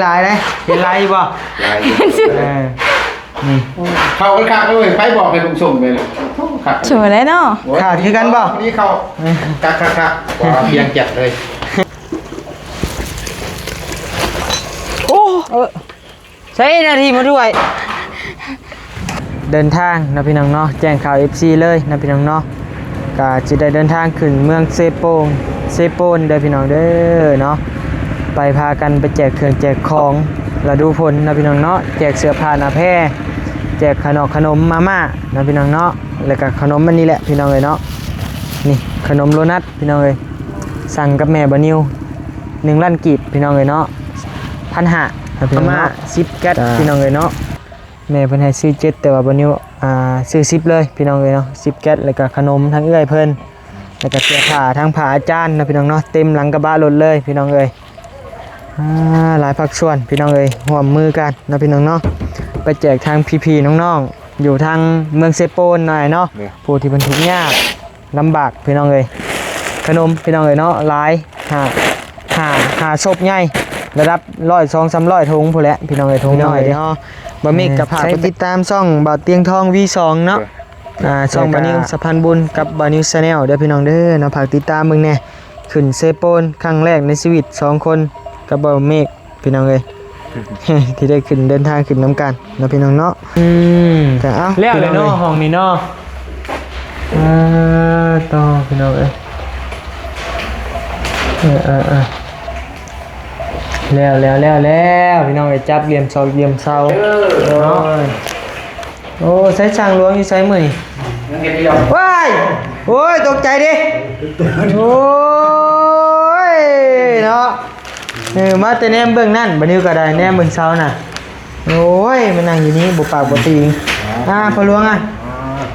ຫຼາຍເດ້ ເຫັນຫຼາຍຢູ່ບໍ່? ຫຼາຍຢູ່ ເອີ ນີ້ ເຂົ້າກັນຄັກເລີຍ ໃຜບອກໃຫ້ລຸງສົ່ງໄປເລີຍ ໂອ້ ຄັກ ສວຍແລ້ວເນາະ ໂອ້ຍ ຂາດຄືກັນບໍ່? ນີ້ເຂົ້າ ຄັກໆໆ ວ່າພຽງຈັດເລີຍ ໂອ້ ເອີ ໃສ່ໜ້າທີ່ມາດ້ວຍ ເດີນທາງເນາະພີ່ນ້ອງເນາະ ແຈ້ງຂ່າວເອັຟຊີເລີຍເນາະພີ່ນ້ອງເນາະ ກະຊິໄດ້ເດີນທາງຂຶ້ນເມືອງເຊໂປນ ເຊໂປນເດີພີ່ນ້ອງເດີເນາະ ໄປພາກັນໄປແຈກເຄື່ອງແຈກຂອງລະດູຝົນເນາະພີ່ນ້ອງເນາະ ແຈກເສື້ອຜ້າໜ້າແພ ແຈກຂະໜອກຂະໜົມມາມ່າເນາະພີ່ນ້ອງເນາະ ແລ້ວກະຂະໜົມອັນນີ້ແຫຼະພີ່ນ້ອງເອີຍເນາະ ນີ້ຂະໜົມໂດນັດພີ່ນ້ອງເອີຍ ສັ່ງກັບແມ່ບ່າວນິວ ໜຶ່ງລ້ານກີບພີ່ນ້ອງເອີຍເນາະ ພັນຫ້າ ພີ່ນ້ອງເນາະ ສິບແກັດ ພີ່ນ້ອງເອີຍເນາະ ແມ່ເພິ່ນໃຫ້ຊື້ເຈັດ ແຕ່ວ່າບ່າວນິວ ອ່າ ຊື້ສິບເລີຍພີ່ນ້ອງເອີຍເນາະ ສິບແກັດ ແລ້ວກະຂະໜົມທາງເອື້ອຍເພິ່ນ ແລ້ວກະເສື້ອຜ້າທາງຜ້າອາຈານເນາະພີ່ນ້ອງເນາະ ເຕັມຫຼັງກະບະລົດເລີຍພີ່ນ້ອງເອີຍ ອ່າ ຫຼາຍພາກສ່ວນພີ່ນ້ອງເອີຍ ຮ່ວມມືກັນເນາະພີ່ນ້ອງເນາະ ໄປແຈກທາງພີ່ໆນ້ອງໆ ຢູ່ທາງເມືອງເຊໂປນເນາະ ເນາະ ຜູ້ທີ່ເພິ່ນທຸກຍາກ ລຳບາກພີ່ນ້ອງເອີຍ ຂະໜົມພີ່ນ້ອງເອີຍເນາະ ຫຼາຍ ຫ້າ ຫ້າ ຫ້າສົບໃຫຍ່ ລະດັບຮ້ອຍ ສອງສາມຮ້ອຍຖົງພຸ້ນແຫຼະພີ່ນ້ອງເອີຍ ຖົງນ້ອຍເນາະ ບໍ່ມີກະຝາກໄປຕິດຕາມຊ່ອງບ່າວຕຽງທອງ ວີສອງ ເນາະ ອ່າ ຊ່ອງບ່າວນິວສະພານບຸນກັບບ່າວນິວແຊນແນວເດີພີ່ນ້ອງເດີເນາະ ຝາກຕິດຕາມເບິ່ງແດ່ ຂຶ້ນເຊໂປນຄັ້ງແລກໃນຊີວິດ ສອງຄົນກັບບ່າວເມກ ພີ່ນ້ອງເອີຍ ທີ່ໄດ້ຂຶ້ນເດີນທາງຂຶ້ນນຳກັນເນາະພີ່ນ້ອງເນາະ ອືມ ກະເອົາ ແລ້ວແຫຼະເນາະ ພີ່ນ້ອງເອີຍ ຫ້ອງນີ້ເນາະ ເອີ ຕໍ່ພີ່ນ້ອງເອີຍ ເອີໆໆ ແລ້ວໆໆ ພີ່ນ້ອງເອີຍ ຈັບຫຼ່ຽມຊອກຫຼ່ຽມເສົາ ເອີ ເນາະ ໂອ້ ໃສຊ່າງຫຼວງຢູ່ໃສມື້ນີ້? ຍັງເຮັດຢູ່ດອກ ວ້າຍ ໂອ້ຍ ຕົກໃຈເດ້ ໂອ້ຍ ເນາະ ເອີ ມາແຕ່ແນມເບິ່ງນັ້ນ ບັດນີ້ກໍໄດ້ແນມເບິ່ງເສົານະ ໂອ້ຍ ມານັ່ງຢູ່ນີ້ ບໍ່ປາກບໍ່ຕີງ ອ່າ ພໍ່ຫຼວງ ອ່າ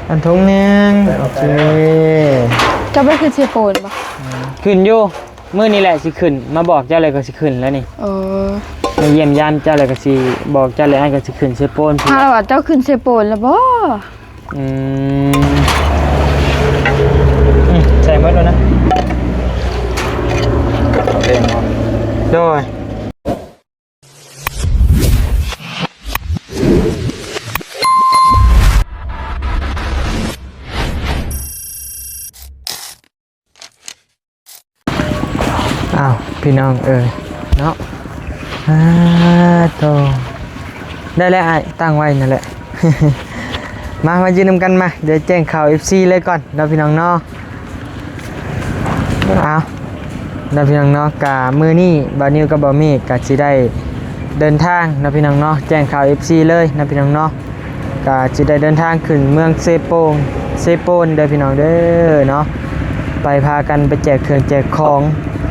ອັນຖົງໜຶ່ງ ໂອເຄ ເຈົ້າໄປຂຶ້ນເຊໂປນບໍ່? ຂຶ້ນຢູ່ ມື້ນີ້ແຫຼະຊິຂຶ້ນ ມາບອກເຈົ້າແລ້ວກໍຊິຂຶ້ນແລ້ວນີ້ ເອີ ມາຢ້ຽມຢາມເຈົ້າແລ້ວກໍຊິບອກເຈົ້າແລ້ວ ອ້າຍກໍຊິຂຶ້ນເຊໂປນ ຫາວ່າເຈົ້າຂຶ້ນເຊໂປນແລ້ວບໍ່? ອືມ ອືມ ໃສ່ໝົດແລ້ວນະ ໂດຍ. ອ້າວ ພີ່ນ້ອງເອີຍເນາະ ອາໂຕ ໄດ້ແລ້ວອ້າຍ ຕັ້ງໄວ້ນັ້ນແຫຼະ ມາ ມາຢືນນຳກັນມາ ດຽວແຈ້ງຂ່າວເອັຟຊີເລີຍກ່ອນເນາະ ພີ່ນ້ອງເນາະ ເອົາ ເນາະ ພີ່ນ້ອງເນາະ ກະມື້ນີ້ບ່າວນິວກັບບ່າວເມກກະຊິໄດ້ເດີນທາງເນາະ ພີ່ນ້ອງເນາະ ແຈ້ງຂ່າວເອັຟຊີເລີຍເນາະ ພີ່ນ້ອງເນາະ ກະຊິໄດ້ເດີນທາງຂຶ້ນເມືອງເຊໂປນ ເຊໂປນເດີພີ່ນ້ອງເດີເນາະ ໄປພາກັນໄປແຈກເຄື່ອງແຈກຂອງ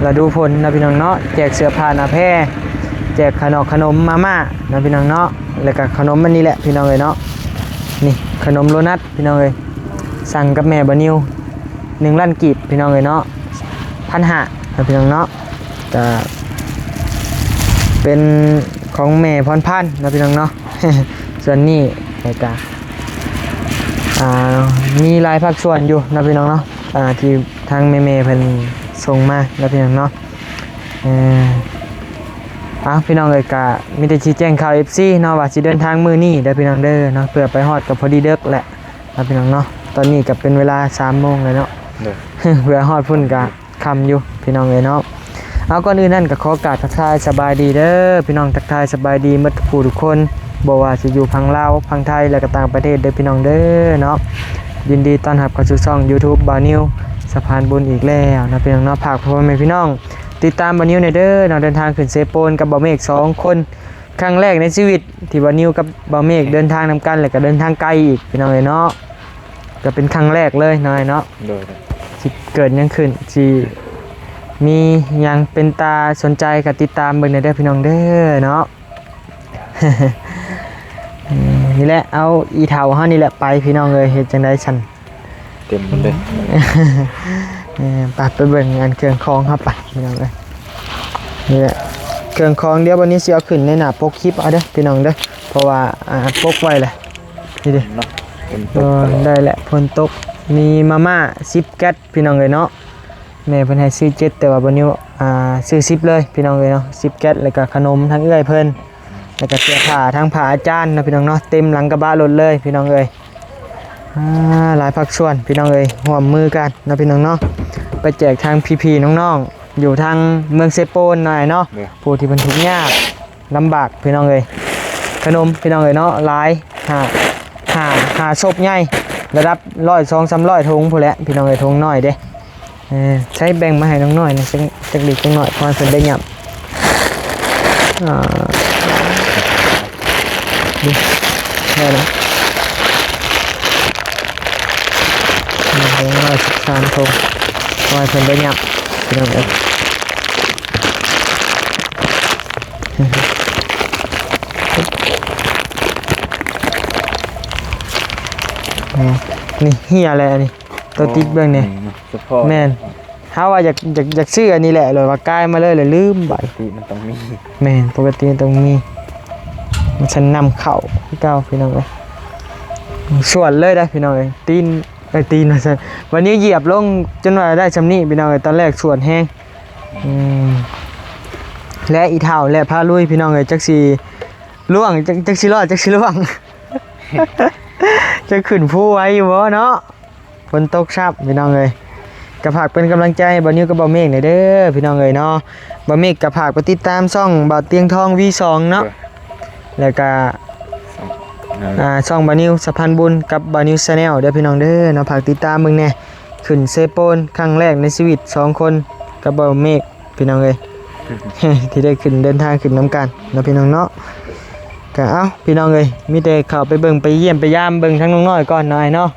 ລະດູຝົນເນາະ ພີ່ນ້ອງເນາະ ແຈກເສື້ອຜ້າໜ້າແພ ແຈກຂະໜອກຂະໜົມມາມ່າເນາະ ພີ່ນ້ອງເນາະ ແລ້ວກະຂະໜົມອັນນີ້ແຫຼະ ພີ່ນ້ອງເອີຍເນາະ ນີ້ຂະໜົມໂດນັດ ພີ່ນ້ອງເອີຍ ສັ່ງກັບແມ່ບ່າວນິວ ໜຶ່ງລ້ານກີບ ພີ່ນ້ອງເອີຍເນາະ ພັນຫ້າ ເນາະ ພີ່ນ້ອງເນາະ ກະເປັນຂອງແມ່ພອນພັນເນາະ ພີ່ນ້ອງເນາະ ສ່ວນນີ້ ແລ້ວກະ ອ່າ ມີຫຼາຍພາກສ່ວນຢູ່ເນາະ ພີ່ນ້ອງເນາະ ອ່າ ທີ່ທາງແມ່ໆເພິ່ນສົ່ງມາເນາະ ພີ່ນ້ອງເນາະ ເອີ ເອົາ ພີ່ນ້ອງເອີຍ ກະມີແຕ່ຊິແຈ້ງຂ່າວເອັຟຊີເນາະ ວ່າຊິເດີນທາງມື້ນີ້ເດີພີ່ນ້ອງເດີເນາະ ເພື່ອໄປຮອດກໍພໍດີເດິກແຫຼະ ເນາະ ພີ່ນ້ອງເນາະ ຕອນນີ້ກໍເປັນເວລາສາມໂມງແລ້ວເນາະ ໂດຍ ເພື່ອຮອດພຸ້ນກະຄ່ຳຢູ່ພີ່ນ້ອງເອີຍເນາະ ເອົາ ກ່ອນອື່ນນັ້ນກໍຂໍກາບທັກທາຍສະບາຍດີເດີພີ່ນ້ອງ ທັກທາຍສະບາຍດີໝົດທຸກຜູ້ທຸກຄົນ ບໍ່ວ່າຊິຢູ່ຝັ່ງລາວ ຝັ່ງໄທ ແລະກໍຕ່າງປະເທດເດີພີ່ນ້ອງເດີເນາະ ຍິນດີຕ້ອນຮັບເຂົ້າສູ່ຊ່ອງຢູທູບບ່າວນິວສະພານບຸນອີກແລ້ວເນາະ ພີ່ນ້ອງເນາະ ຝາກພໍ່ແມ່ພີ່ນ້ອງຕິດຕາມບ່າວນິວແດ່ເດີເນາະ ເດີນທາງຂຶ້ນເຊໂປນກັບບ່າວເມກສອງຄົນ ຄັ້ງແລກໃນຊີວິດທີ່ບ່າວນິວກັບບ່າວເມກເດີນທາງນຳກັນ ແລ້ວກໍເດີນທາງໄກອີກ ພີ່ນ້ອງເອີຍເນາະ ກໍເປັນຄັ້ງແລກເລີຍເນາະ ເນາະ ໂດຍ ຊິເກີດຫຍັງຂຶ້ນ ຊິມີຫຍັງເປັນຕາສົນໃຈ ກໍຕິດຕາມເບິ່ງແດ່ເດີພີ່ນ້ອງເດີເນາະ ນີ້ແຫຼະ ເອົາອີ່ເຖົ້າເຮົານີ້ແຫຼະໄປ ພີ່ນ້ອງເອີຍ ເຮັດຈັ່ງໃດຊັ້ນ ເຕັມໝົດເລີຍ ເອີ ໄປ ໄປເບິ່ງອັນເຄື່ອງຂອງເຮົາໄປ ພີ່ນ້ອງເອີຍ ນີ້ແຫຼະ ເຄື່ອງຂອງ ດຽວບັດນີ້ຊິເອົາຂຶ້ນໃນໜ້າປົກຄລິບເອົາເດີພີ່ນ້ອງເດີ ເພາະວ່າ ອ່າ ປົກໄວ້ແຫຼະ ນີ້ເດ້ ເນາະ ຝົນຕົກຕະຫຼອດ ໂອ້ ໄດ້ແຫຼະ ຝົນຕົກ ມີມາມ່າສິບແກັດ ພີ່ນ້ອງເອີຍເນາະ ແມ່ເພິ່ນໃຫ້ຊື້ເຈັດ ແຕ່ວ່າບ່າວນິວ ອ່າ ຊື້ສິບເລີຍພີ່ນ້ອງເອີຍເນາະ ສິບແກັດ ແລ້ວກະຂະໜົມທາງເອື້ອຍເພິ່ນ ແລ້ວກະເສື້ອຜ້າທາງຜ້າອາຈານເນາະພີ່ນ້ອງເນາະ ເຕັມຫຼັງກະບະລົດເລີຍພີ່ນ້ອງເອີຍ. ອ່າ ຫຼາຍພາກສ່ວນພີ່ນ້ອງເອີຍ ຮ່ວມມືກັນເນາະພີ່ນ້ອງເນາະ ໄປແຈກທາງພີ່ໆນ້ອງໆ ຢູ່ທາງເມືອງເຊໂປນເນາະອ້າຍເນາະ ແມ່ນ ຜູ້ທີ່ເພິ່ນທຸກຍາກລຳບາກພີ່ນ້ອງເອີຍ. ຂະໜົມພີ່ນ້ອງເອີຍເນາະ ຫຼາຍ ຫ້າ ຫ້າ ຫ້າສົບໃຫຍ່ ລະດັບຮ້ອຍ ສອງສາມຮ້ອຍຖົງພຸ້ນແຫຼະພີ່ນ້ອງເອີຍ ຖົງນ້ອຍເດ້. ເອີ ໃຊ້ແບ່ງມາໃຫ້ນ້ອງນ້ອຍນະ ຈັກ ຈັກເລັກຈັກນ້ອຍ ພໍໃຫ້ເພິ່ນໄດ້ຫຍັບ. ອ່າ ນີ້ ໄດ້ແລ້ວ ໜຶ່ງຮ້ອຍສິບສາມຖົງ ຂໍໃຫ້ເພິ່ນໄດ້ຫຍັບ ພີ່ນ້ອງເອີຍ. ນີ້ເຫຍແລ້ວອັນນີ້ ໂຕຕິດເບິ່ງນີ້ ແມ່ນ ເຮົາວ່າຢາກ ຢາກ ຢາກຊື້ອັນນີ້ແຫຼະ ແລ້ວວ່າກາຍມາເລີຍ ແລ້ວລືມບາດ ປົກກະຕິມັນຕ້ອງມີ ແມ່ນ ປົກກະຕິມັນຕ້ອງມີ ມັນຊັ້ນນຳເຂົ້າຄືເກົ່າພີ່ນ້ອງເອີຍ. ສວດເລີຍໄດ໋ພີ່ນ້ອງເອີຍ ຕີນ ເອີຍ ຕີນວ່າຊັ້ນ ວັນນີ້ຢຽບລົງຈົນວ່າໄດ້ຊ່ຳນີ້ພີ່ນ້ອງເອີຍ ຕອນແລກສວດແຮງ. ອືມ ແລະ ອີເຖົ້າ ແລະ ພາລຸຍພີ່ນ້ອງເອີຍ ຈັກຊິລ່ວງ ຈັກ ຈັກຊິລອດ ຈັກຊິລ່ວງ ຈັກຂຶ້ນພູໄຫວຢູ່ບໍ່ເນາະ. ຝົນຕົກຊ້ຳພີ່ນ້ອງເອີຍ ກະຝາກເປັນກຳລັງໃຈໃຫ້ບ່າວນິວກັບບ່າວເມກແດ່ເດີພີ່ນ້ອງເອີຍເນາະ. ບ່າວເມກກະຝາກໄປຕິດຕາມຊ່ອງບ່າວຕຽງທອງ ວີສອງ ເນາະ ແລ້ວກະ ອ່າ ຊ່ອງບ່າວນິວ ສະພານບຸນ ກັບບ່າວນິວ Channel ເດີພີ່ນ້ອງເດີເນາະ ຝາກຕິດຕາມເບິ່ງແດ່. ຂຶ້ນເຊໂປນຄັ້ງແລກໃນຊີວິດ ສອງຄົນກັບບ່າວເມກພີ່ນ້ອງເອີຍ ທີ່ໄດ້ຂຶ້ນເດີນທາງຂຶ້ນນຳກັນເນາະພີ່ນ້ອງເນາະ. ກະເອົ້າພີ່ນ້ອງເອີຍ ມີແຕ່ເຂົ້າໄປເບິ່ງໄປຢ້ຽມໄປຢາມເບິ່ງທາງນ້ອງນ້ອຍກ່ອນເນາະອ້າຍເນາະ.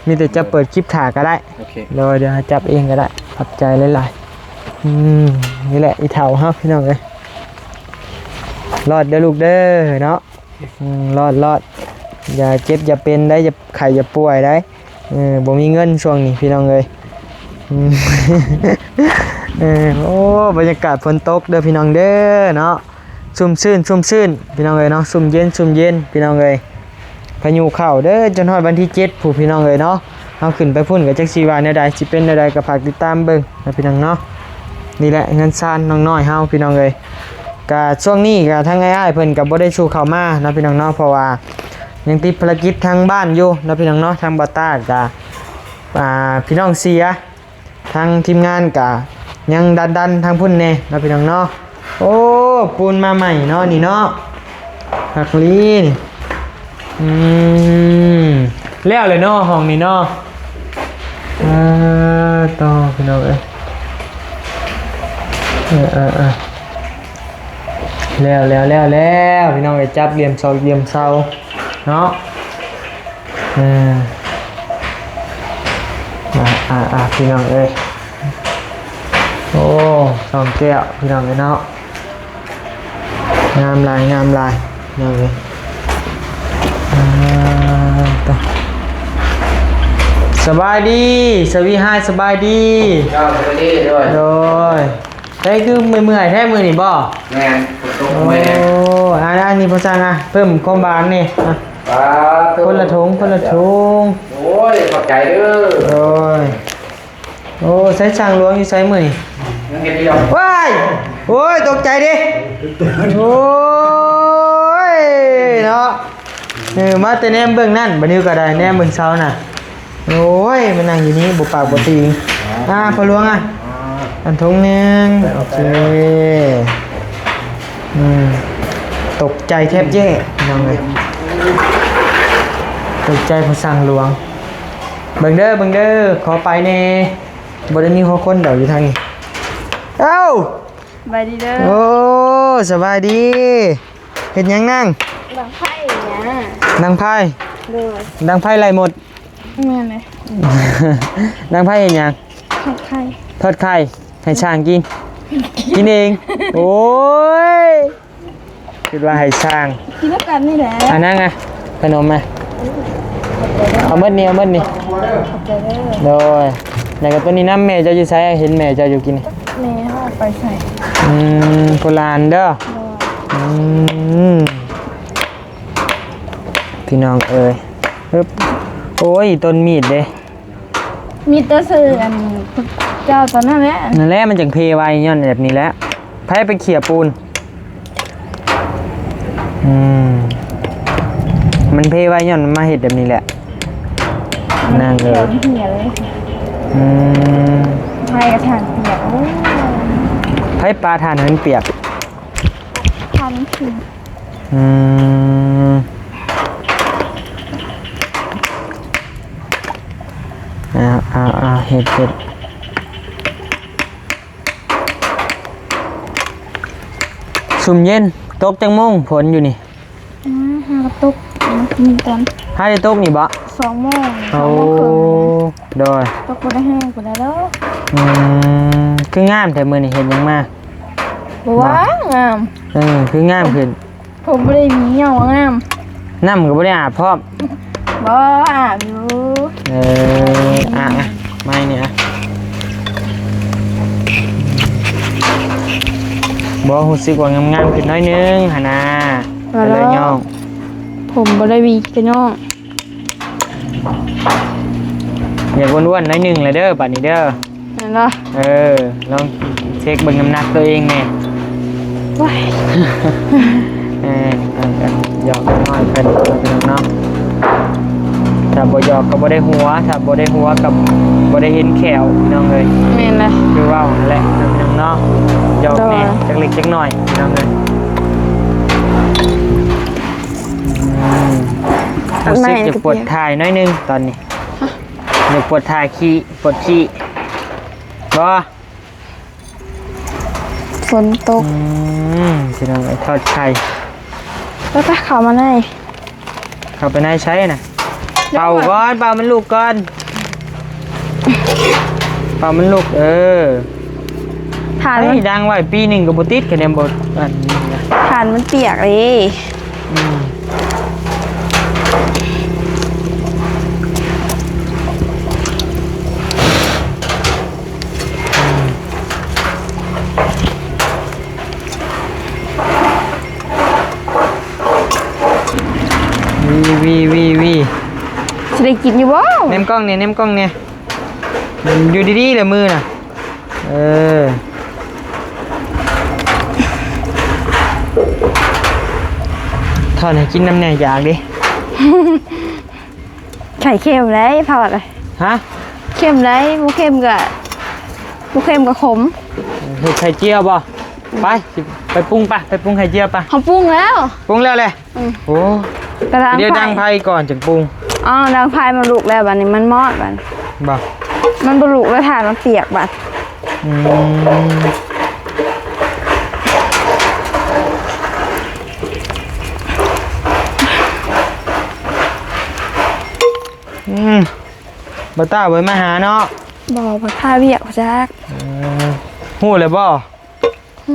ມີແຕ່ຈະເປີດຄລິບຖ້າກໍໄດ້ ໂອເຄ ໂດຍ ດຽວເຮົາຈັບເອງກໍໄດ້ ຂອບໃຈຫຼາຍໆ. ອືມ ນີ້ແຫຼະອີເຖົ້າເຮົາພີ່ນ້ອງເອີຍ ລອດເດີລູກເດີເນາະ. ອືມ ລອດ ລອດ ຢ່າເຈັບຢ່າເປັນໄດ໋ ຢ່າໄຂ້ຢ່າປ່ວຍໄດ໋. ເອີ ບໍ່ມີເງິນຊ່ວງນີ້ພີ່ນ້ອງເອີຍ. ອືມ ເອີ ໂອ້ ບັນຍາກາດຝົນຕົກເດີພີ່ນ້ອງເດີເນາະ. ຊຸ່ມຊື່ນ ຊຸ່ມຊື່ນພີ່ນ້ອງເອີຍເນາະ ຊຸ່ມເຢັນ ຊຸ່ມເຢັນພີ່ນ້ອງເອີຍ. ພາຍຸເຂົ້າເດີ ຈົນຮອດວັນທີເຈັດພຸ້ນພີ່ນ້ອງເອີຍເນາະ. ເຮົາຂຶ້ນໄປພຸ້ນກໍຈັກຊິວ່າແນວໃດ ຊິເປັນແນວໃດ ກໍຝາກຕິດຕາມເບິ່ງເນາະພີ່ນ້ອງເນາະ. ນີ້ແຫຼະເຮືອນຊານນ້ອງນ້ອຍເຮົາພີ່ນ້ອງເອີຍ. ກະຊ່ວງນີ້ກະທາງອ້າຍໆເພິ່ນກະບໍ່ໄດ້ສູ່ເຂົ້າມາເນາະພີ່ນ້ອງເນາະ ເພາະວ່າຍັງຕິດພາລະກິດທາງບ້ານຢູ່ເນາະພີ່ນ້ອງເນາະ. ທາງບ່າວຕາກະ ອ່າ ພີ່ນ້ອງເສຍ ທາງທີມງານກະຍັງດັນໆທາງພຸ້ນແດ່ເນາະພີ່ນ້ອງເນາະ. ໂອ້ ປູນມາໃໝ່ເນາະນີ້ເນາະ ຄັກອີ່ຫຼີນີ້. ອືມ ແລ້ວແຫຼະເນາະຫ້ອງນີ້ເນາະ. ອ່າ ຕໍ່ພີ່ນ້ອງເອີຍ ເອີໆໆ ແລ້ວ ແລ້ວ ແລ້ວ ແລ້ວ ພີ່ນ້ອງເອີຍ ຈັດລຽມຊອກລຽມເຊົາເນາະ. ເອີ ອ່າໆໆ ພີ່ນ້ອງເອີຍ ໂອ້ ສອງແກ້ວພີ່ນ້ອງເອີຍເນາະ. ງາມຫຼາຍ ງາມຫຼາຍ ງາມເລີຍ. ອ່າ ຕະ ສະບາຍດີ ສະວີໄຮ ສະບາຍດີ. ເຈົ້າ ສະບາຍດີ ໂດຍ ໂດຍ. ໃສຄືເມື່ອຍໆແທ້ມື້ນີ້ບໍ່? ແມ່ນ ຝົນຕົກ ໂອ້ ເມື່ອຍແດ່. ອັນ ອັນນີ້ພໍ່ຊ່າງ ອ່ະ ເພີ່ມຄວາມຫວານນີ້ ອ່ະ ຄົນລະຖົງ ຄົນລະຖົງ. ໂອ້ຍ ຂອບໃຈເດີ ໂດຍ. ໂອ້ ໃສຊ່າງຫຼວງຢູ່ໃສມື້ນີ້? ຍັງເຮັດຢູ່ດອກ. ວ້າຍ ໂອ້ຍ ຕົກໃຈເດ້ ໂອ້ຍ ເນາະ. ເອີ ມາແຕ່ແນມເບິ່ງນັ້ນ ບາດນີ້ກໍໄດ້ແນມເບິ່ງເສົານະ. ໂອ້ຍ ມານັ່ງຢູ່ນີ້ບໍ່ປາກບໍ່ຕີງ. ອ່າ ພໍ່ຫຼວງ ອ່ະ ອັນຖົງໜຶ່ງ ໂອເຄ. ອືມ ຕົກໃຈແທບແຍ່ ພີ່ນ້ອງເອີຍ ຕົກໃຈພໍ່ຊ່າງຫຼວງ. ເບິ່ງເດີ ເບິ່ງເດີ ຂໍໄປແດ່ ບໍ່ໄດ້ມີຫົວຄົນດອກຢູ່ທາງນີ້. ເອົ້າ ສະບາຍດີເດີ. ໂອ້ ສະບາຍດີ ເຮັດຫຍັງນາງ? ດັງໄຟນະ ດັງໄຟ. ໂດຍ ດັງໄຟໄລ່ມົດ. ແມ່ນເລີຍ ດັງໄຟເຮັດຫຍັງ? ທອດໄຂ່ ທອດໄຂ່ໃຫ້ຊ່າງກິນ ກິນເອງ. ໂອ້ຍ ຄິດວ່າໃຫ້ຊ່າງກິນນຳກັນນີ້ແຫຼະ. ອ່າ ນັ່ງອ່ະ ຂະໜົມມາ ເອົາໝົດນີ້ ເອົາໝົດນີ້. ຂອບໃຈເດີ ໂດຍ. ແລ້ວກໍຕົວນີ້ນຳ ແມ່ເຈົ້າຢູ່ໃສ? ເຫັນແມ່ເຈົ້າຢູ່ກິນນີ້ ແມ່ເຮົາໄປໃສ? ອືມ ຜູ້ຫຼານເດີ. ໂດຍ ອືມ ພີ່ນ້ອງເອີຍ ໂອ້ຍ ຕົ້ນມີດເດ້ ມີແຕ່ຊື່ອັນ ເຈົ້າ ຕອນນັ້ນແຫຼະ ນັ້ນແຫຼະ ມັນຈັ່ງເພໄວ ຍ້ອນແບບນີ້ແຫຼະ ໃຜໄປເຂົ້ຍປູນ? ອືມ ມັນເພໄວ ຍ້ອນມາເຮັດແບບນີ້ແຫຼະ ນາງເອີຍ ມັນເຂຽວເຫຍເລີຍ ອືມ ໃຜກະຖ່ານປຽກ ໂອ້ຍ ໃຜປາຖ່ານໃຫ້ມັນປຽກ? ຖ່ານມັນຂຶ້ນ ອືມ ເອົາ ເອົາ ເອົາ ເຮັດ ເຮັດ ຊຸ່ມເຢັນ. ຕົກຈັກໂມງຝົນຢູ່ນີ້? ອືມ ຫາກະຕົກ ອືມ ຕອນ ຫາໄດ້ຕົກນີ້ບໍ? ສອງໂມງ ໂອ້ ສອງໂມງເຄິ່ງ ໂດຍ ຕົກບໍ່ໄດ້ແຮງປານໃດດອກ ອືມ ຄືງາມແທ້ ມື້ນີ້ເຮັດຫຍັງມາ? ບໍ່ວ່າ ງາມ ເອີ ຄືງາມຂຶ້ນ. ຜົມບໍ່ໄດ້ມີຫຍັງວ່າງາມ ນ້ຳກໍບໍ່ໄດ້ອາບພ້ອມ ບໍ່ ອາບຢູ່ ເອີ ອາ ອາ ມານີ້ອະ ບໍ່ ຮູ້ສຶກວ່າງາມໆຂຶ້ນໜ້ອຍໜຶ່ງຫັ້ນນາ ກໍເລີຍຍ້ອງ ຜົມບໍ່ໄດ້ຫວີກະຍ້ອງ ຢາກອ້ວນໆໜ້ອຍໜຶ່ງແຫຼະເດີ ບາດນີ້ເດີ. ແມ່ນບໍ່? ເອີ ລອງເຊັກເບິ່ງນ້ຳໜັກຕົວເອງແດ່. ໂອ້ຍ ເອີ ຢອກນ້ອຍເພິ່ນເນາະ ພີ່ນ້ອງເນາະ. ຖ້າບໍ່ຢອກກໍບໍ່ໄດ້ຫົວ ຖ້າບໍ່ໄດ້ຫົວກໍບໍ່ໄດ້ເຫັນແຂ້ວ ພີ່ນ້ອງເອີຍ. ແມ່ນແຫຼະ ຄືເວົ້າຫັ້ນແຫຼະ ພີ່ນ້ອງເນາະ. ຢອກແດ່ ໂດຍ ຈັກເລັກຈັກນ້ອຍ ພີ່ນ້ອງເອີຍ. ອືມ ຮູ້ສຶກຈະປວດຖ່າຍໜ້ອຍໜຶ່ງຕອນນີ້. ຢາກປວດຖ່າຍຂີ້ ປວດຂີ້ບໍ່? ຝົນຕົກ ອືມ ພີ່ນ້ອງເອີຍ ທອດໄຂ່ ໄປໆ ເຂົ້າມາໃນ ເຂົ້າໄປໃນໃສນະ? ເປົ່າກ່ອນ ເປົ່າມັນລຸກກ່ອນ ເປົ່າມັນລຸກ ເອີ. ຖ່ານມັນ ໄອ້ ດັງໄວ້ປີໜຶ່ງກໍບໍ່ຕິດ ຄະແນນບໍ່ ອັນນີ້ນະ ຖ່ານມັນປຽກເດ້. ອືມ ອືມ ວີ ວີ ວີ ວີ ຊິໄດ້ກິນຢູ່ບໍ່? ແນມກ້ອງແດ່ ແນມກ້ອງແດ່. ຢູ່ດີໆ ແຫຼະມືນະ ເອີ ທອດໃຫ້ກິນນຳແດ່ ຢາກເດ້. ໄຂ່ເຄັມໄດ໋ ທອດ ຮະ? ເຄັມໄດ໋ ບໍ່ເຄັມກະ ບໍ່ເຄັມກະຂົມ. ເຮັດໄຂ່ຈຽວບໍ່? ໄປ ຊິໄປປຸງ ໄປ ໄປປຸງໄຂ່ຈຽວໄປ. ເຮົາປຸງແລ້ວ ປຸງແລ້ວແຫຼະ. ອືມ ໂອ້ ແຕ່ດັງ ດຽວດັງໄຟ ໄຟກ່ອນຈຶ່ງປຸງ. ອໍ ດັງໄຟມັນລຸກແລ້ວ ບາດນີ້ມັນມອດ ບາດນີ້ ບໍ່ ມັນບໍ່ລຸກແລ້ວ ຖ່ານມັນປຽກ ບາດ. ອືມ ອືມ ບໍ່ຕ້າບໍ່ມາຫາເນາະ. ບໍ່ ບໍ່ຖ້າວຽກ ຈັກ ເອີ ຮູ້ແລ້ວບໍ່?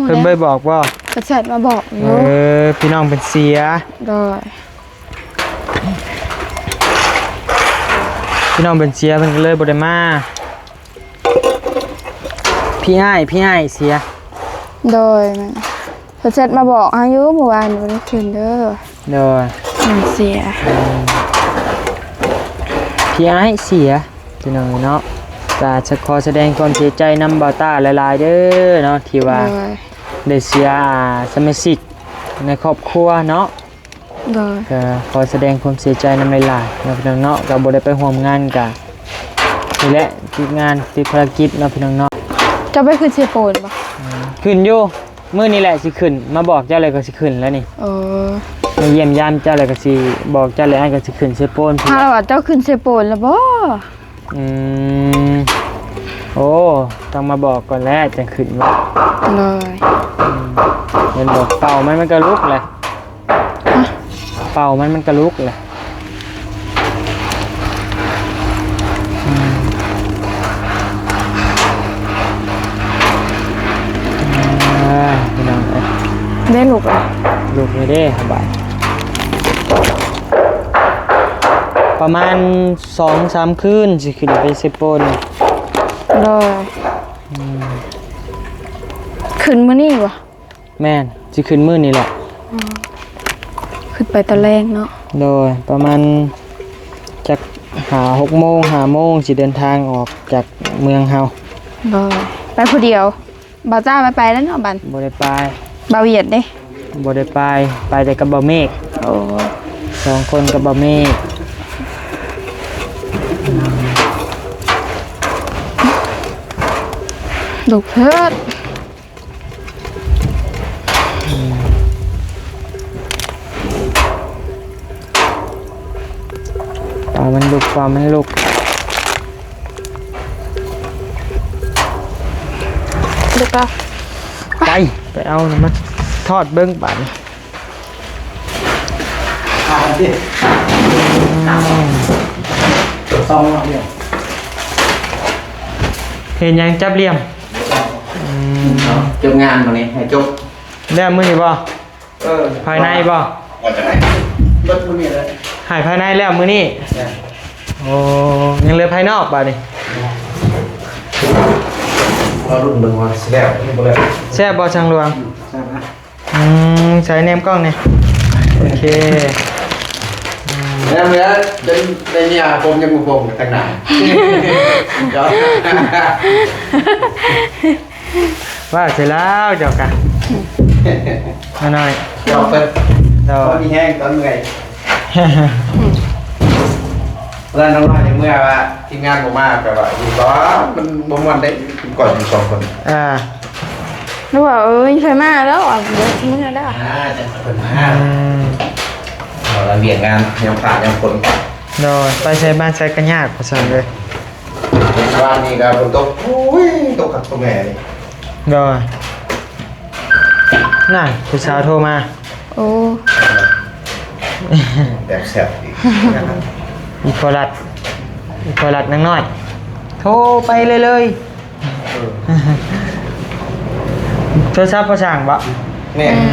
ເພິ່ນບໍ່ໄດ້ບອກບໍ່? ເພິ່ນແຊັດມາບອກຢູ່. ເອີ ພີ່ນ້ອງເພິ່ນເສຍ ໂດຍ ພີ່ນ້ອງເພິ່ນເສຍ ເພິ່ນກໍເລີຍບໍ່ໄດ້ມາ. ພີ່ອ້າຍ ພີ່ອ້າຍເສຍ ໂດຍ ແມ່ນ ເພິ່ນແຊັດມາບອກເຮົາຢູ່ ມື້ວານບໍ່ໄດ້ຂຶ້ນເດີ. ໂດຍ ມັນເສຍ ອືມ ພີ່ອ້າຍເສຍ ພີ່ນ້ອງເນາະ. ກໍຂໍສະແດງຄວາມເສຍໃຈນຳບ່າວຕ້າຫຼາຍໆເດີເນາະ ທີ່ວ່າ ໂດຍ ໄດ້ເສຍ ອ່າ ສະມາຊິກໃນຄອບຄົວເນາະ. ໂດຍ ກໍຂໍສະແດງຄວາມເສຍໃຈນຳຫຼາຍໆເນາະ ພີ່ນ້ອງເນາະ. ກໍບໍ່ໄດ້ໄປຮ່ວມງານ ກໍນີ້ແຫຼະ ຕິດງານ ຕິດພາລະກິດເນາະ ພີ່ນ້ອງເນາະ. ເຈົ້າໄປຂຶ້ນເຊໂປນບໍ່? ອືມ ຂຶ້ນຢູ່. ມື້ນີ້ແຫຼະຊິຂຶ້ນ ມາບອກເຈົ້າແລ້ວກໍຊິຂຶ້ນແລ້ວນີ້. ເອີ ມາຢ້ຽມຢາມເຈົ້າແລ້ວກໍຊິບອກເຈົ້າແລ້ວ ອ້າຍກໍຊິຂຶ້ນເຊໂປນ. ຫາວ່າເຈົ້າຂຶ້ນເຊໂປນແລ້ວບໍ່? ອືມ ໂອ້ ຕ້ອງມາບອກກ່ອນແຫຼະ ຈັ່ງຂຶ້ນວ່າ. ໂດຍ ອືມ ເຫັນບໍ່ ເປົ້າມັນ ມັນກໍລຸກແຫຼະ. ຮະ? ເປົ້າມັນ ມັນກະລຸກແຫຼະ. ອືມ ອ່າ ພີ່ນ້ອງເອີຍ ໄດ້ລຸກແລ້ວ ລຸກແລ້ວເດ້ ສະບາຍ. ປະມານສອງສາມຄືນ ຊິຂຶ້ນໄປເຊໂປນ. ໂດຍ ອືມ ຂຶ້ນມື້ນີ້ບໍ່? ແມ່ນ ຊິຂຶ້ນມື້ນີ້ແຫຼະ. ອືມ ຂຶ້ນໄປຕອນແລງເນາະ. ໂດຍ ປະມານຈັກຫ້າຫົກໂມງ ຫ້າໂມງ ຊິເດີນທາງອອກຈາກເມືອງເຮົາ. ບໍ່ ໄປຜູ້ດຽວ. ບ່າວຈ້າໄປ ໄປແລ້ວເນາະບັດ. ບໍ່ໄດ້ໄປ. ບ່າວຫວຽດເດ້? ບໍ່ໄດ້ໄປ ໄປແຕ່ກັບບ່າວເມກ. ໂອ້ ສອງຄົນກັບບ່າວເມກ. ອືມ ດຸເພິດ. ປາມັນລຸກ ປາມັນລຸກ. ເດີກະ ໄປ ໄປເອົານຳມາທອດເບິ່ງບາດນີ້. ເຮັດຫຍັງ? ຈັບຫຼ່ຽມ. ອືມ ຈົບງານມື້ນີ້ໃຫ້ຈົບ. ແລ້ວມື້ນີ້ບໍ່? ເອີ ພາຍໃນບໍ່? ວ່າຈັ່ງໃດ? ເບິດມື້ນີ້ແຫຼະ. ໃຫ້ພາຍໃນແລ້ວມື້ນີ້? ແມ່ນ. ໂອ້ ຍັງເຫຼືອພາຍນອກບາດນີ້. ລໍລຸ້ນເບິ່ງວ່າຊິແລ້ວຫຼືບໍ່ແລ້ວ. ແຊບບໍ່ຊ່າງຫຼວງ? ແຊບນະ. ອືມ ໃສ່ແນມກ້ອງແດ່. ໂອເຄ. ອືມ ແນມເຫຼືອຈົນໄດ້ເມຍ ຜົມຍັງບໍ່ຜົມກັນຕັ້ງນານ. ເຈົ້າ ວ່າຊິແລ້ວເຈົ້າກະ ມາໜ້ອຍ ເຈົ້າເພິ່ນ ໂດຍ ພໍມີແຮງຕອນເມື່ອຍ. ເວລານ້ອງນ້ອຍເມື່ອວ່າທີມງານບໍ່ມາ ແປວ່າຢູ່ບໍ່ ມັນບໍ່ມ່ວນເດ້ ກິນກ່ອນຢູ່ສອງຄົນ. ອ່າ ຫຼືວ່າ ເອີຍ ໃຜມາແລ້ວ ອ່າ ເມື່ອແລ້ວ ອ່າ ຈັກເພິ່ນມາ. ອືມ ເອົາລະ ວຽກງານຍາມຟ້າຍາມຝົນ. ໂດຍ ໄປໃສມາໃສກະຍາກ ວ່າຊັ້ນເລີຍ. ວານນີ້ກະຝົນຕົກ ໂອ້ຍ ຕົກຄັກຕົກແນ່ເລີຍ. ໂດຍ ນັ້ນ ຜູ້ສາວໂທມາ. ໂອ້ ແບບແຊບອີກ. ອີ່ພໍ່ລັດ ອີ່ພໍ່ລັດນາງນ້ອຍ ໂທໄປເລື້ອຍໆ. ໂທລະສັບພໍ່ຊ່າງບໍ? ແມ່ນ. ອື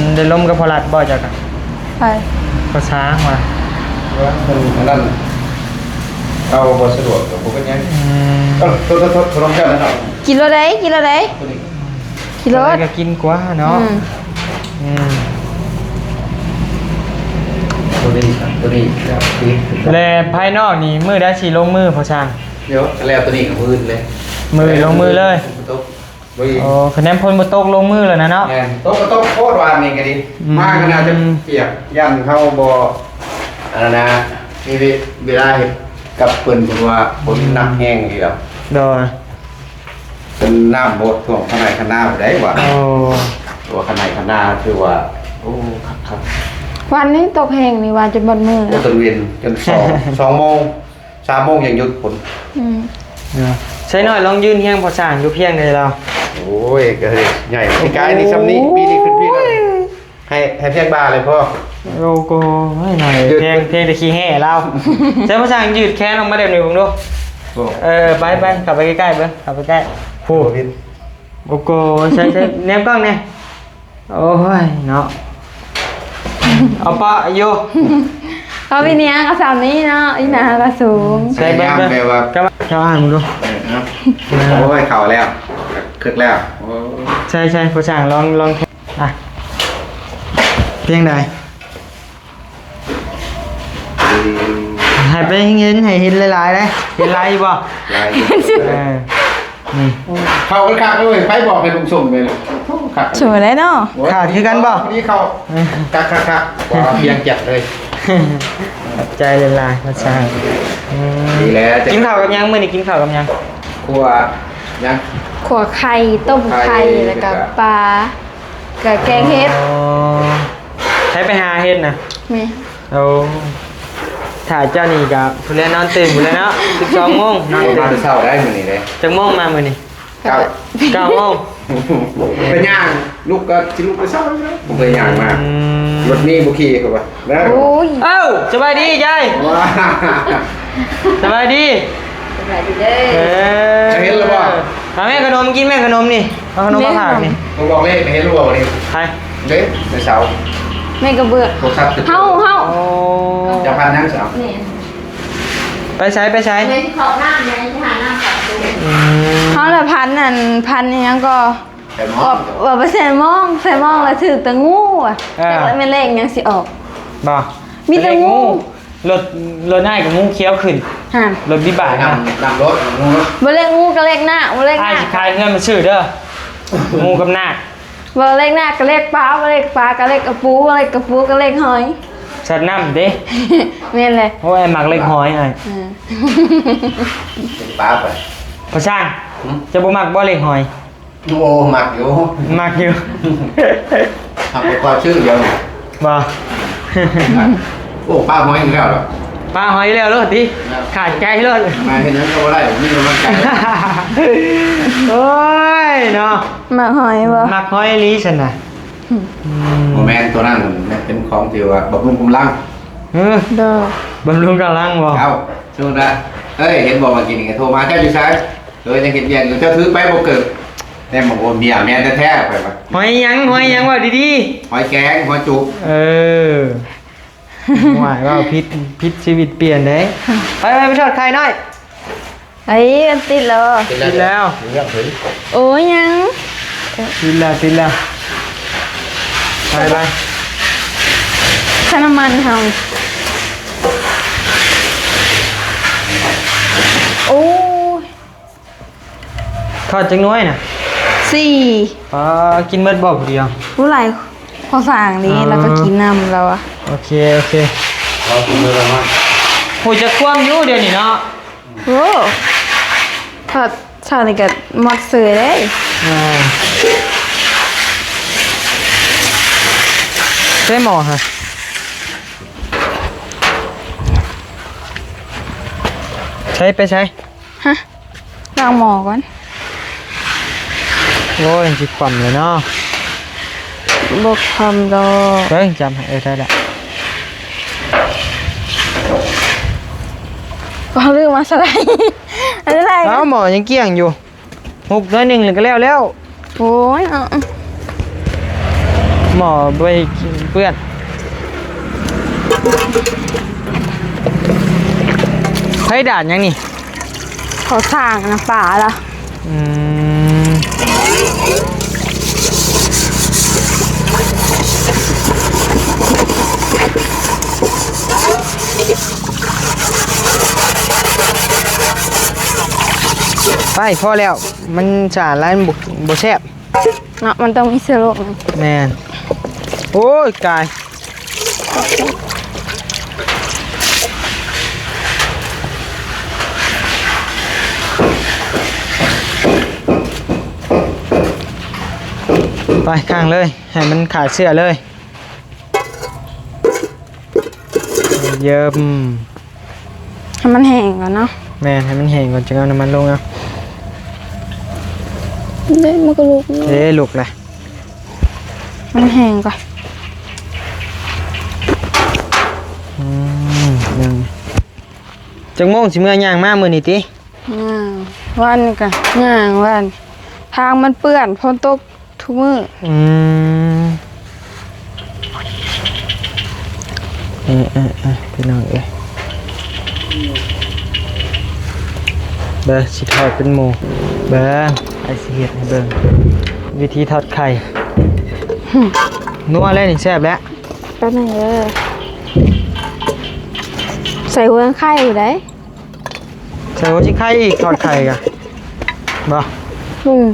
ມ ໄດ້ລົມກັບພໍ່ລັດບໍເຈົ້າກະ? ໃຜ? ພໍ່ຊ່າງວ່າ ວ່າເພິ່ນອັນນັ້ນ ເອົາບໍ່ສະດວກກະບໍ່ເປັນຫຍັງ. ອືມ ເອີ ໂທດໆໆ ໂທດເຈົ້ານັ້ນເນາະ. ກິນໂລດໃດ ກິນໂລດໃດ ໂຕນີ້ ກິນໂລດ ກະກິນກວ່າເນາະ. ອືມ ອືມ ໂຕນີ້ ໂຕນີ້ ແລະພາຍນອກນີ້ມື້ໃດຊິລົງມືພໍ່ຊ່າງ? ດຽວ ແລ້ວໂຕນີ້ກະມື້ອື່ນເລີຍ ມື້ອື່ນລົງມືເລີຍ. ໂອ້ ຄະແນນຝົນບໍ່ຕົກລົງມືແລ້ວນະເນາະ. ແມ່ນ ຕົກກະຕົກໂພດ ວານນີ້ກະດີ ອືມ ມາກະໜ້າຈະປຽກ ຢ້ານເຮົາບໍ່ ອັນນັ້ນນະ ມີເວລາເຮັດກັບເພິ່ນ ເພາະວ່າຝົນໜັກແຮງອີ່ຫຼີແລ້ວ. ໂດຍ ເປັນນ້ຳບໍ່ຖ້ວມຄັນໄຮ່ຄັນນາໄດ້ວ່າ. ໂອ້ ຕົວະຄັນໄຮ່ຄັນນາຖືວ່າ ໂອ້ ຄັກໆ. ວັນນີ້ຕົກແຮງນີ້ວ່າຈົນເບິດມື້ ໂອ້ ແລ້ວ ຈົນເວັນ ຈົນສອງ ສອງໂມງ ສາມໂມງຍັງຢຸດຝົນ. ອືມ ໃສ່ນ້ອຍລອງຢືນຮຽງພໍ່ຊ່າງຢູ່ພຽງໃດລາວ. ໂອ້ຍ ກະໃຫຍ່ ປີກາຍນີ້ຊ່ຳນີ້ ໂອ້ຍ ປີນີ້ຂຶ້ນພີ້ແລ້ວ. ໃຫ້ ໃຫ້ພຽງບ່າເລີຍພໍ່. ໂອ້ໂກຍ ນ້ອຍ ແພງ ແພງແຕ່ຂີ້ແຮ່ລາວ. ໃສ່ພໍ່ຊ່າງຢືດແຂນອອກມາແບບນີ້ເບິ່ງດູ. ໂອ້ ເອີ ໄປ ໄປ ເຂົ້າໄປໃກ້ໆເບິ່ງ ເຂົ້າໄປໃກ້ ໂອ້ ໂອ້ໂກຍ ໃສ່ ໃສ່ແນມກ້ອງແດ່. ໂອ້ຍເນາະ ເອົາປະຢູ່ ເຂົາເປັນຫຍັງ ເອົາສ່ຳນີ້ເນາະ ອີ່ໜ້າກະສູງ. ໃສ່ເບິ່ງ ພະຍາຍາມແບບວ່າ ເຈົ້າອ່ານເບິ່ງດູ. ເອີ ເນາະ ໂອ້ຍ ເຂົ້າແລ້ວ ຄຶກແລ້ວ. ໂອ້ ໃສ່ ໃສ່ ພໍ່ຊ່າງລອງ ລອງ ອ່ະ ພຽງໃດ? ໃຫ້ໄປເຫັນ ໃຫ້ເຫັນຫຼາຍໆເດ້. ເຫັນຫຼາຍຢູ່ບໍ່? ຫຼາຍຢູ່. ເອີ ນີ້ ເຂົ້າກັນຄັກເລີຍ. ໃຜບອກໃຫ້ລຸງຊົມເລີຍ? ໂອ້ ຄັກ ສວຍເລີຍເນາະ. ໂອ້ຍ ຂາດຄືກັນບໍ່? ດີເຂົ້າ ເອີ ຄັກໆໆ ບໍ່ ພຽງຈັດເລີຍ. ຂອບໃຈຫຼາຍໆ ພະຊ່າງ. ອືມ ດີແລ້ວ. ກິນເຂົ້າກັບຫຍັງ? ມື້ນີ້ກິນເຂົ້າກັບຫຍັງ? ຂົ້ວຫຍັງ? ຂົ້ວໄຂ່ ຕົ້ມໄຂ່ ແລ້ວກະປາ ກະແກງເຫັດ. ອໍ ໃຜໄປຫາເຫັດນະ? ແມ່ນ. ໂອ້ ຖ້າເຈົ້ານີ້ກະຜູ້ແລນອນຕື່ນພຸ້ນແຫຼະເນາະ ສິບສອງໂມງ ນອນຕື່ນ. ມາແຕ່ເຊົ້າໄດ໋ມື້ນີ້ເດ້. ຈັກໂມງມາມື້ນີ້? ເກົ້າ ເກົ້າໂມງ. ໄປຍ່າງ ລຸກກະຊິລຸກແຕ່ເຊົ້າແລ້ວ ບໍ່ໄດ້ຍ່າງມາ. ອືມ ລົດມີບໍ່ຂີ່ເຂົາວ່າ. ໂອ້ຍ ເອົ້າ ສະບາຍດີຍາຍ. ວ້າ ສະບາຍດີ ສະບາຍດີເດີ. ເອີ ເຫັນແລ້ວບໍ່? ເອົາແມ່ຂະໜົມກິນ ແມ່ຂະໜົມນີ້ ເອົາຂະໜົມມາຝາກນີ້. ບໍ່ບອກເລກ ເຫັນແລ້ວບໍ່ນີ້? ໃຜ? ເດ້ ແມ່ເຊົາ ແມ່ກະເບືອກ ໂທລະສັບ ເຮົາ ເຮົາ. ໂອ້ ຈະພັນຍັງສາວ. ແມ່ນ. ໄປໃສ ໄປໃສ? ແມ່ຊິເຂົ້ານ້ຳ ແມ່ຊິຫານ້ຳເຂົ້າຕູ້. ອືມ ເຮົາລະພັນ ອັນ ພັນອີ່ຫຍັງກໍ ໃສ່ໝອງ ເອົາໄປໃສ່ໝອງ ໃສ່ໝອງລະຖືກແຕ່ງູອະ. ເອີ ຈັກລະແມ່ນເລກຫຍັງຊິອອກ ບໍ່ ມີແຕ່ງູ. ລົດ ລົດອ້າຍກະງູຂຽວຂຶ້ນ. ຫັ້ນ ລົດວິບາກນະ ນຳ ນຳລົດ ນຳ ບໍ່ເລກງູກໍເລກນາກ ບໍ່ເລກ ອ້າຍ ນາກ ຊິຂາຍເຮືອນມາຊື້ເດີ ງູກັບນາກ ບໍ່ເລກນາກກໍເລກປາ ບໍ່ເລກປາກໍເລກກະປູ ບໍ່ເລກກະປູກໍເລກຫອຍ ສັດນ້ຳເດ້ ແມ່ນແຫຼະ ໂອ້ຍ ມັກເລກຫອຍອ້າຍ ເອີ ເປັນປາໄປ ພໍ່ຊ່າງ ຫື? ເຈົ້າບໍ່ມັກບໍ່ເລກຫອຍ? ໂອ້ ມັກຢູ່ ມັກຢູ່ ຫາກບໍ່ຄ່ອຍຊື້ດຽວນີ້ ບໍ່ ໂອ້ ປາຫອຍອີກແລ້ວເນາະ ປາຫອຍອີກແລ້ວໂລດຕິ ແມ່ນ ຂາດໃຈໂລດ ມາເຮັດຫຍັງກໍບໍ່ໄດ້ ມີກຳລັງໃຈ ໂອ້ຍເນາະ ມັກຫອຍບໍ່? ມັກຫອຍອີ່ຫຼີຊັ້ນນະ ອືມ ບໍ່ແມ່ນ ຕົວນັ້ນມັນເປັນຂອງທີ່ວ່າບຳລຸງກຳລັງ ເອີ ໂດຍ ບຳລຸງກຳລັງບໍ່? ເຈົ້າ ສົມມຸດວ່າ ເອີຍ ເຫັນບໍ່ວ່າກີ້ນີ້ໂທມາ ເຈົ້າຢູ່ໃສ? ເອີຍ ຍັງເຮັດວຽກຢູ່ ເຈົ້າຖືໄປບໍ່ເກີບ ແຕ່ບາງຄົນເມຍແມ່ນແທ້ໆ ຂ້ອຍວ່າ ຫອຍຫຍັງ ຫອຍຫຍັງ ເວົ້າດີໆ ຫອຍແກງ ຫອຍຈຸ ເອີ ຫວາຍ ເວົ້າຜິດ ຜິດ ຊີວິດປ່ຽນເດ້ ໄປ ໄປ ໄປທອດໄຂ່ໜ້ອຍ ໄອ້ ມັນຕິດແລ້ວ ຕິດແລ້ວ ຕິດແລ້ວ ໂອ້ຍ ຍັງ ຕິດແລ້ວ ຕິດແລ້ວ ໄປ ໄປ ໃສ່ນ້ຳມັນເຮົາ ໂອ້ຍ ທອດຈັກໜ່ວຍນະ? ສີ່ ປາ ກິນໝົດບໍ່ຜູ້ດຽວ? ຜູ້ຫຼາຍ ພໍສ້າງນີ້ ອໍ ແລ້ວກໍກິນນຳລາວອະ ໂອເຄ ໂອເຄ ເຮົາກິນເບິດແລ້ວເນາະ ຮູ້ຈັກຄວາມຢູ່ດຽວນີ້ເນາະ ໂອ້ ທອດເຊົ້ານີ້ກໍໝົດເສີຍເດ້ ອ່າ ໃສ່ໝໍ້ຫະ ໃສ່ໄປໃສ? ຮະ ລ້າງໝໍ້ກ່ອນ ໂອ້ຍ ມັນຊິຄວ່ຳແລ້ວເນາະ ບໍ່ຄວ່ຳດອກ ເບິ່ງ ຈຳໃຫ້ ເອີ ໄດ້ລະ ເອົາລືມມາໃສ່ ອັນນີ້ໄດ້ ເອົາ ໝໍ້ຍັງກ້ຽງຢູ່ ຮຸກໜ້ອຍໜຶ່ງແລ້ວກໍແລ້ວແລ້ວ ໂອ້ຍ ເອົາ ໝໍ້ໄວ້ເປື້ອນ ໃຜດາດຫຍັງນີ້? ເຂົາສ້າງນະປາລະ ອືມ ໄປ ພໍແລ້ວ ມັນສາຫຼາຍ ມັນບໍ່ ບໍ່ແຊບ ເນາະ ມັນຕ້ອງມີເຊື້ອໂລກນະ ແມ່ນ ໂອ້ຍ ກາຍ ໄປຂ້າງເລີຍ ໃຫ້ມັນຂ້າເຊື້ອເລີຍ ເຢີມ ໃຫ້ມັນແຫ້ງກ່ອນເນາະ ແມ່ນ ໃຫ້ມັນແຫ້ງກ່ອນ ຈຶ່ງເອົານ້ຳມັນລົງເອົາ ເດ້ ມັນກໍລຸກ ເດ້ ລຸກແລ້ວ ມັນແຫ້ງກ່ອນ ອືມ ຍັງ ຈັກໂມງຊິເມືອຍ່າງມາມື້ນີ້ຕິ? ຍ່າງ ວານນີ້ກໍຍ່າງ ວານ ທາງມັນເປື້ອນ ຝົນຕົກ ທຸກມື້ ອືມ ເອີ ເອີ ເອີ ພີ່ນ້ອງເອີຍ ເບິ່ງ ຊິທອດເປັນໝູ່ ເບິ່ງ ອ້າຍຊິເຮັດໃຫ້ເບິ່ງ ວິທີທອດໄຂ່ ນັວແລ້ວນີ້ ແຊບແລ້ວ ແປັບໜຶ່ງເດີ ໃສ່ຫົວໄຂ່ຢູ່ໃດ ໃສ່ຫົວຊິໄຂ່ອີກ ທອດໄຂ່ກະ ບໍ່ ອືມ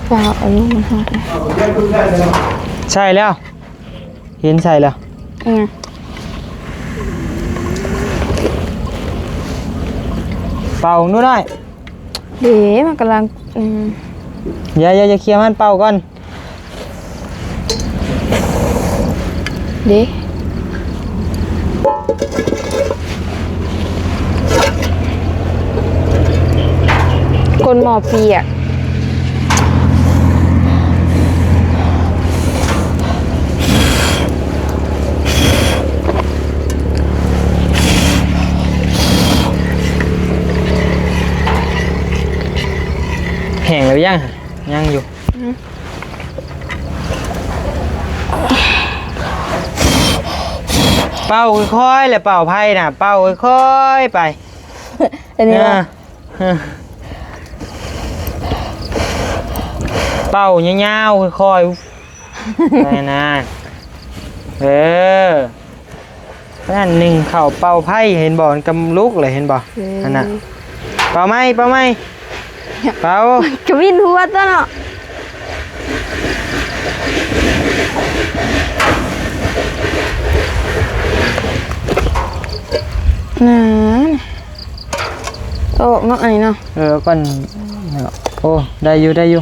ຟ້າວເອົາລົງມາທອດ ໃສ່ແລ້ວ ເຫັນໃສ່ແລ້ວ ອືມ ເປົ່າດູໜ້ອຍ ເດ້ ມັນກຳລັງ ອືມ ຢ່າ ຢ່າ ຢ່າເຄຍມັນ ເປົ່າກ່ອນ ເດ້ ກົ້ນໝໍ້ປຽກ ແຫ້ງແລ້ວຍັງ? ຍັງຢູ່ ອືມ ເປົ່າຄ່ອຍໆ ແລະ ເປົ່າໄພນະ ເປົ່າຄ່ອຍໆ ໄປ ອັນນີ້ ເອີ ເນາະ ເປົ່າຍາວໆ ຄ່ອຍໆ ໄປນະ ເອີ. ນັ້ນໜຶ່ງເຂົ້າເປົ່າໄຟ ເຫັນບໍ່? ມັນກຳລຸກເລີຍ ເຫັນບໍ່? ເອີ ຫັ້ນນະ ເປົ່າໃໝ່ ເປົ່າໃໝ່ ເປົ່າ ກະວິນຫົວຕົວເນາະ ນັ້ນ ອອກເນາະ ອັນນີ້ເນາະ ເອີ ກ່ອນ ໂອ້ ໄດ້ຢູ່ ໄດ້ຢູ່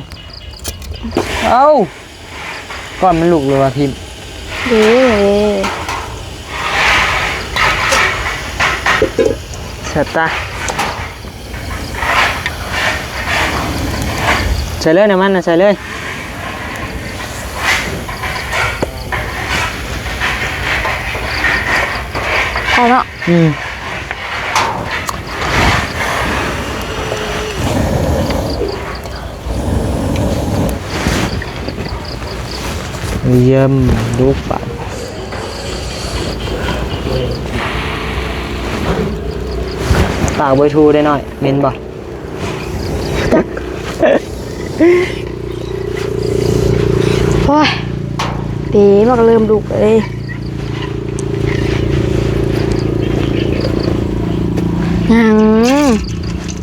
ເອົ້າ ກ່ອນມັນລຸກເລີຍວ່າພິມ ເດ້ ສະຕາ ໃສ່ເລີຍ ນ້ຳມັນນະ ໃສ່ເລີຍ ເອົາເນາະ ອືມ ຢ້ຽມລູກບາດ ປາກບໍ່ທູໄດ້ໜ້ອຍ ເໝັນບໍ່? ໂອ້ຍ ເດ້ ມັນກະເລີ່ມລຸກເລີຍ ຍັງ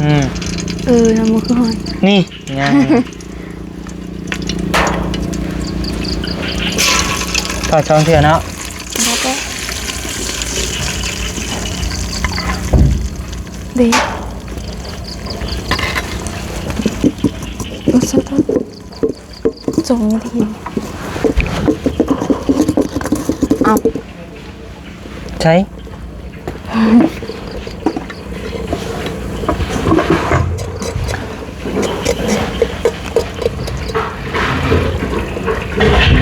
ອືມ ເອີ ຍັງບໍ່ຄືຮອດ ນີ້ ຍັງ ທອດສອງເທື່ອເນາະ ເດ້ ໂອ້ ສອງນາທີ ເອົາ ໃສ່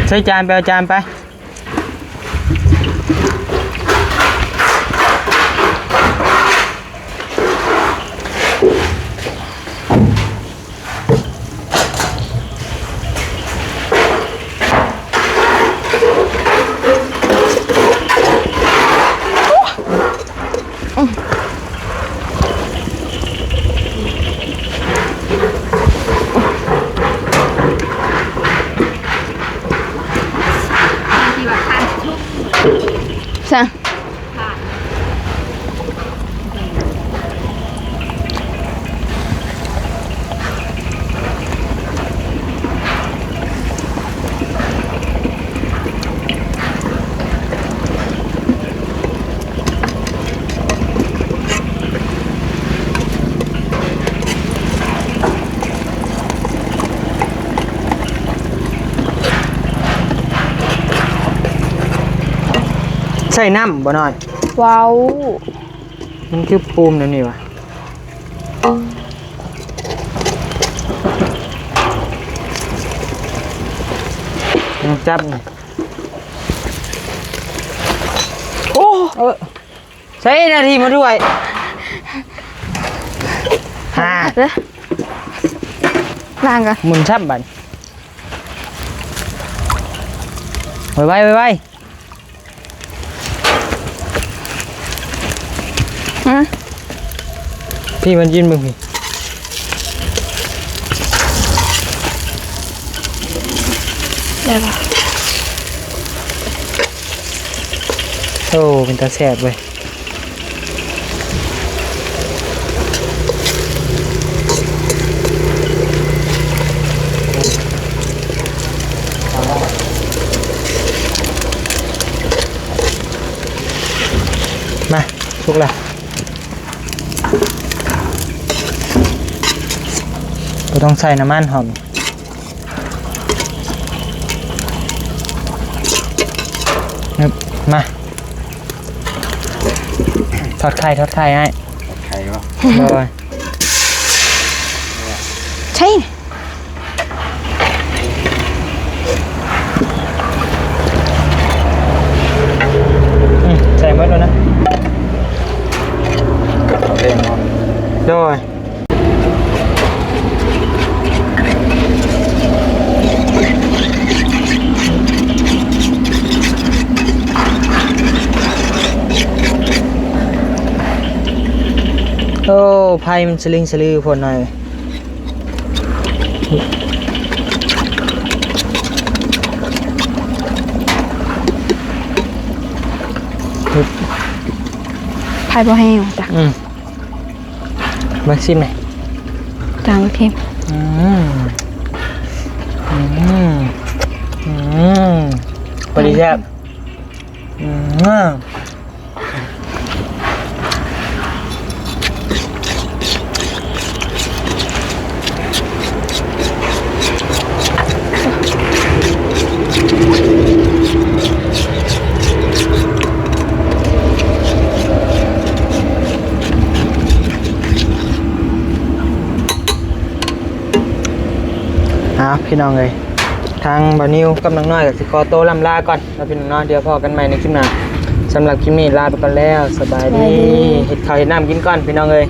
ໃສ່ຈານ ໄປເອົາຈານໄປ. ໃສ່ນ້ຳບໍ່ນ້ອຍ? ເວົ້າ ມັນຄືປູມແນວນີ້ວະ? ຍັງຈັບນີ້ ໂອ້ ເອີ ໃສ່ໜ້າທີ່ມາດ້ວຍ ຫາ ເດີ ລ້າງກ່ອນ ໝູນຊ້ຳບາດ ໄວໆ ໄວໆ. ຮະ ພີ່ມັນກິນເບິ່ງພີ່ ໄດ້ບໍ່? ໂອ້ ເປັນຕາແຊບເວີຍ. ມາ ສຸກລະ ບໍ່ຕ້ອງໃສ່ນ້ຳມັນຫອມ. ມາ ທອດໄຂ່ ທອດໄຂ່ອ້າຍ ໄຂ່ບໍ່? ໂດຍ ໃຊ່ ອືມ ໃສ່ໝົດແລ້ວນະ ເອົາເດ້ເນາະ ໂດຍ. ໂອ້ ໄຟມັນສະລິງສະລືໂພດໜ້ອຍ. ອ້າຍບໍ່ແຫ້ງຈັກ ອືມ ເບິ່ງຊີມແດ່ ຈາງເຄັມ ອືມ ອືມ ອືມ ພໍດີແຊບ ອືມ. ອ້າວ ພີ່ນ້ອງເອີຍ ທາງບ່າວນິວກັບນ້ອງນ້ອຍກໍຊິຂໍໂຕລ່ຳລາກ່ອນເນາະ ພີ່ນ້ອງເນາະ ດຽວພໍ້ກັນໃໝ່ໃນຄລິບໜ້າ. ສຳລັບຄລິບນີ້ລາໄປກ່ອນແລ້ວ ສະບາຍດີ ສະບາຍດີ ເຮັດເຂົ້າເຮັດນ້ຳກິນກ່ອນ ພີ່ນ້ອງເອີຍ.